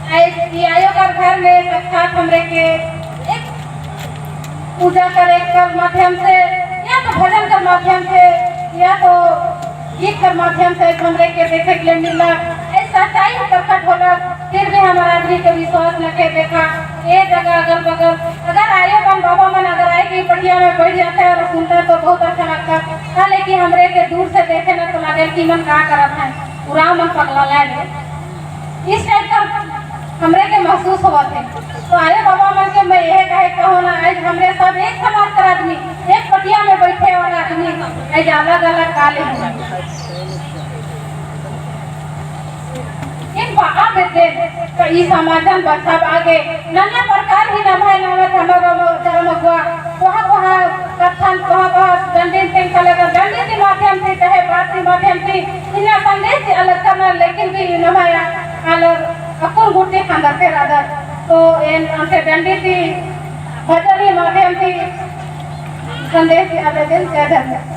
आयो कर घर में साक्षात हमरे के एक पूजा करे कर माध्यम से या तो भजन के माध्यम से या तो गीत के माध्यम से हमरे के देखे के लिए मिला। सच्चाई प्रकट होला, फिर भी हमारा आदमी के विश्वास न के देखा। ये जगह अगल बगल अगर आयो बन बाबा मन अगर आए कि पटिया में बैठ जाते हैं और सुनते हैं तो बहुत अच्छा लगता है, लेकिन हमरे के दूर से देखे न तो लगे कि मन का करत है, पूरा मन पगला लाए, इस टाइप का हमरे के महसूस हुआ थे। तो आयो बाबा मन के मैं यह कहे कहो ना, आज हमरे सब एक समाज कर आदमी, एक पटिया में बैठे वाला आदमी आज अलग अलग काले हैं। एक बात दे तो ई समाजन बच्चा आगे नाना प्रकार ही नम है नम धर्म धर्म हुआ वहाँ वहाँ कथन वहाँ वहाँ दंडिन सिंह कलेगा दंडिन के माध्यम से चाहे बात के माध्यम से इन्हें संदेश अलग करना, लेकिन भी नम है अलग अकुल गुट्टी खांदर से राधा तो इन अंते दंडिन थी भजन के माध्यम से संदेश अलग दिन जय धर्म।